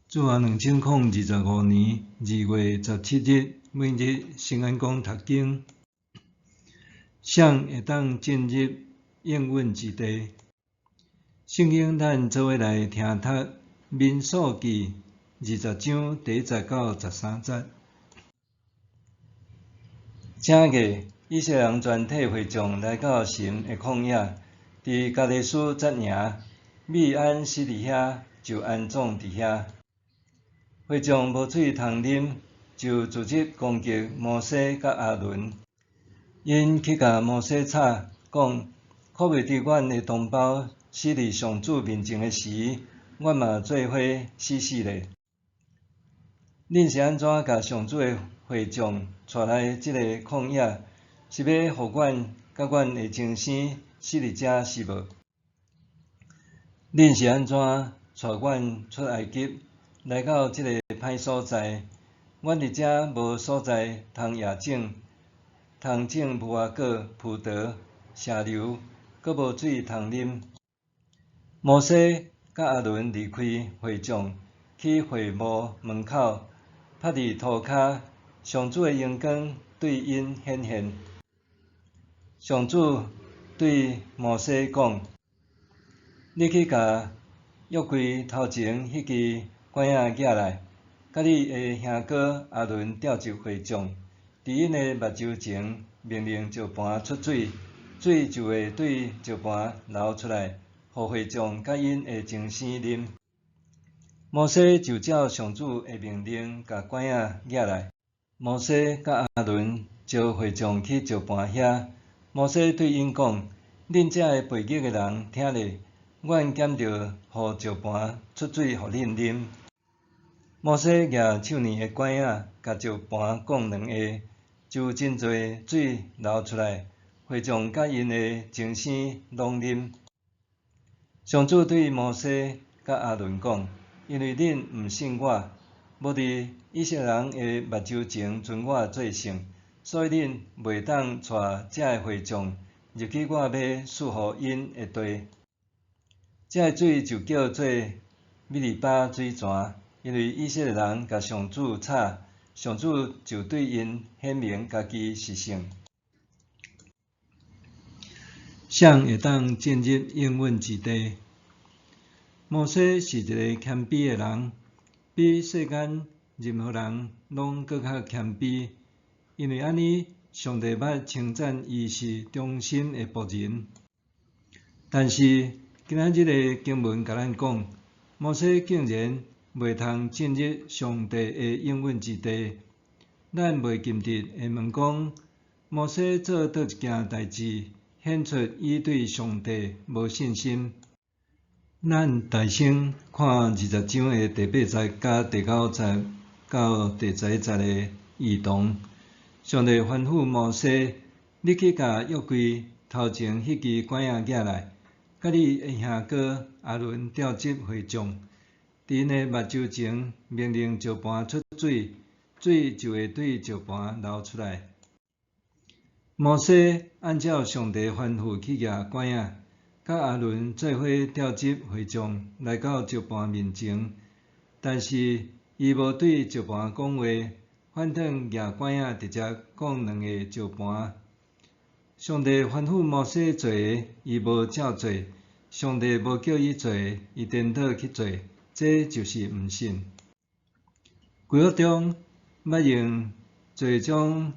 主後2025年2月17日，每日聖安講讀經，誰會當進入應允之地？聖經咱做伙來聽讀民數記20章第1節到13節。正月，以色列人全體會眾來到神的曠野，佇加低斯紮營，米安死佇遐，就安葬佇遐。會眾無水通啉，就組織攻擊摩西佮亞倫。𪜶去共摩西吵，講：可袂得阮的同胞死佇上主面前的時，阮嘛做伙死死咧。恁是按怎共上主的會眾帶來這个曠野？是欲予阮佮阮的精生死佇遮是無？恁是按怎帶阮出埃及，來到這个歹所在？阮佇遮無所在通野種，通種無花果、葡萄、石榴，閣無水通啉。摩西佮亞倫離開會眾，去會幕門口，拍佇塗跤，上主的榮光對𪜶顯現。上主對摩西講：你去共約櫃頭前彼支拐仔攑來，佮你的兄哥亞倫召集會眾，佇𪜶的目睭前命令石盤出水，水就會對石盤流出來，予會眾佮𪜶的精牲啉。摩西就照上主的命令，共拐仔攑來。摩西佮亞倫召會眾去石盤遐，摩西對𪜶講：恁遮个悖逆的人，聽咧，阮敢著予石盤出水予恁啉。摩西舉手裡的拐仔，共石盤摃兩下，就有真濟水流出來，會眾佮𪜶的精牲攏啉。上主對摩西佮亞倫講：因為恁毋信我，無佇以色列人的目睭前尊我做聖，所以恁袂當帶這个會眾入去我欲賜予𪜶的地。這个水就叫做米利巴水泉，因為以色列人共上主吵，上主就對𪜶顯明家己是聖。誰會當進入應允之地？摩西是一个謙卑的人，比世間任何人攏閣較謙卑。因為按呢，上帝捌稱讚伊是忠心的僕人。但是今仔日的經文共咱講，摩西竟然袂通進入上帝的應允之地。咱袂禁得會問講，摩西做佗一件代誌，顯出伊對上帝無信心？咱大先看20章的第八節佮第九節到第11節的異同。上帝吩咐摩西：你去共約櫃頭前彼支拐仔攑來，佮你的兄哥亞倫召集會眾，佇𪜶的目睭前命令石盤出水，水就會對石盤流出來。摩西按照上帝吩咐去舉拐仔，佮亞倫做伙召集會眾來到石盤面前，但是伊無對石盤講話，反轉舉拐仔直接摃兩下石盤。上帝吩咐摩西做的，伊無照做；上帝無叫伊做的，伊顛倒去做，這就是毋信。舊約中捌用濟種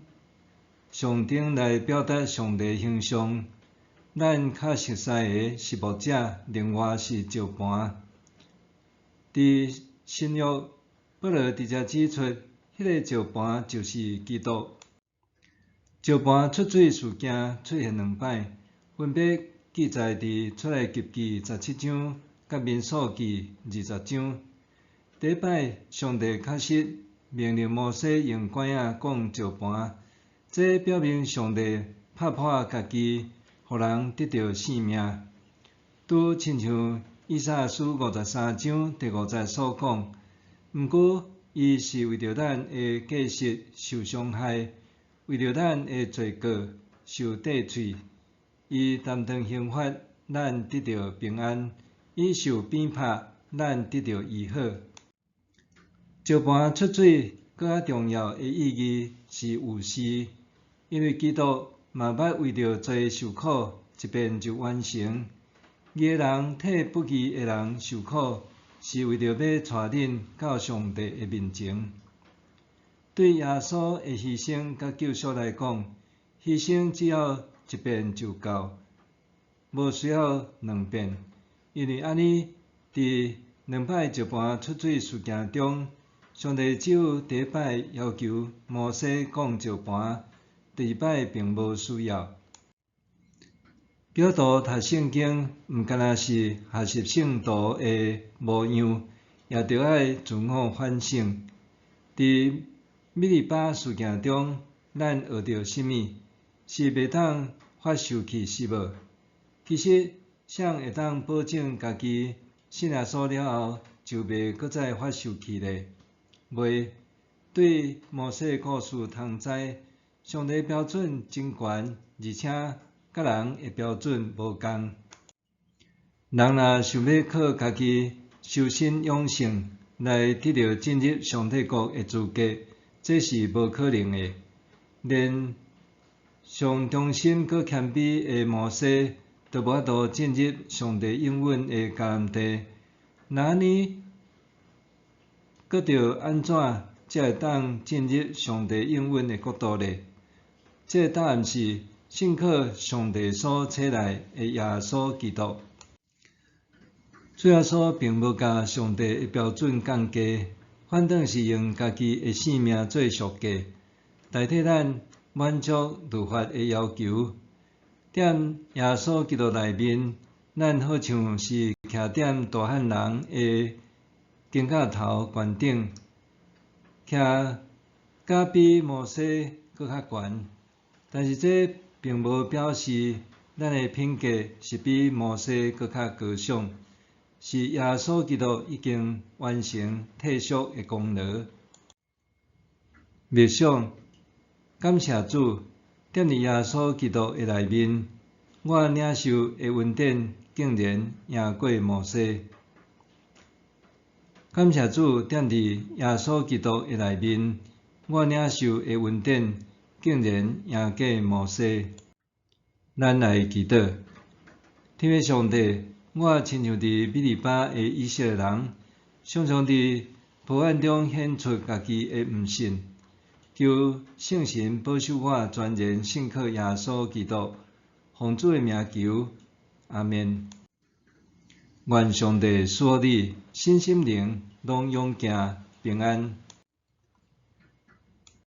象徵來表達上帝形象。咱較熟似的是牧者，另外是石盤。佇新約，保羅直接指出，彼个石盤就是基督。石盤出水事件出現兩擺，分別記載佇出埃及記17章佮民數記20章。第一擺，上帝確實命令摩西用拐仔摃石盤，這表明上帝拍破家己，予人得著性命。拄親像以賽亞書53章第5節所講，毋過伊是為著咱的過失受傷害，為著咱的罪過受釘槌。伊擔當刑罰，咱得著平安；伊受鞭拍，咱得著醫好。石磐出水閣較重要的意義是預示，因為基督嘛捌為著罪受苦，一遍就完成。義的人替不義的人受苦，是為著欲帶恁到上帝的面前。對耶穌的犧牲佮救贖來講，犧牲只要一遍就夠，無需要兩遍。因為按呢，佇兩擺石磐出水事件中，上帝只有第一擺要求摩西講石磐，第二擺並無需要。基督徒讀聖經，毋干焦是學習聖徒的模樣，也著愛自我反省。佇米利巴事件中，咱學著啥物？是袂當發受氣是無？其實，誰會當保證家己信耶穌了後就袂閣再發受氣咧？袂。對摩西故事通知，上帝標準真懸，而且佮人的標準無仝。人若想欲靠家己修身養性來得著進入上帝國的資格，這是無可能的。連上忠心閣謙卑的摩西，都無法度進入上帝應允的迦南地。若按呢，閣著按怎才會當進入上帝應允的國度咧？這個答案是信靠上帝所差來的耶穌基督。主耶穌並無共上帝的標準降低，反轉是用家己的性命做贖價，代替咱滿足律法的要求。踮耶穌基督內面，咱好像是徛踮大漢人的肩胛頭懸頂，徛甲比摩西閣較懸。但是這並無表示咱的品格是比摩西閣較高尚，是耶穌基督已經完成替贖的功勞。默想，感謝主，踮佇耶穌基督的內面，我領受的恩典竟然贏過摩西。感謝主，踮佇耶穌基督的內面，我領受的恩典竟然贏過摩西。咱來祈禱，天父上帝，我親像佇米利巴的以色列人，常常佇抱怨中顯出家己的毋信。求聖神保守我全然信靠耶穌基督，奉主的名求，阿們。願上帝賜予你身心靈攏勇健平安。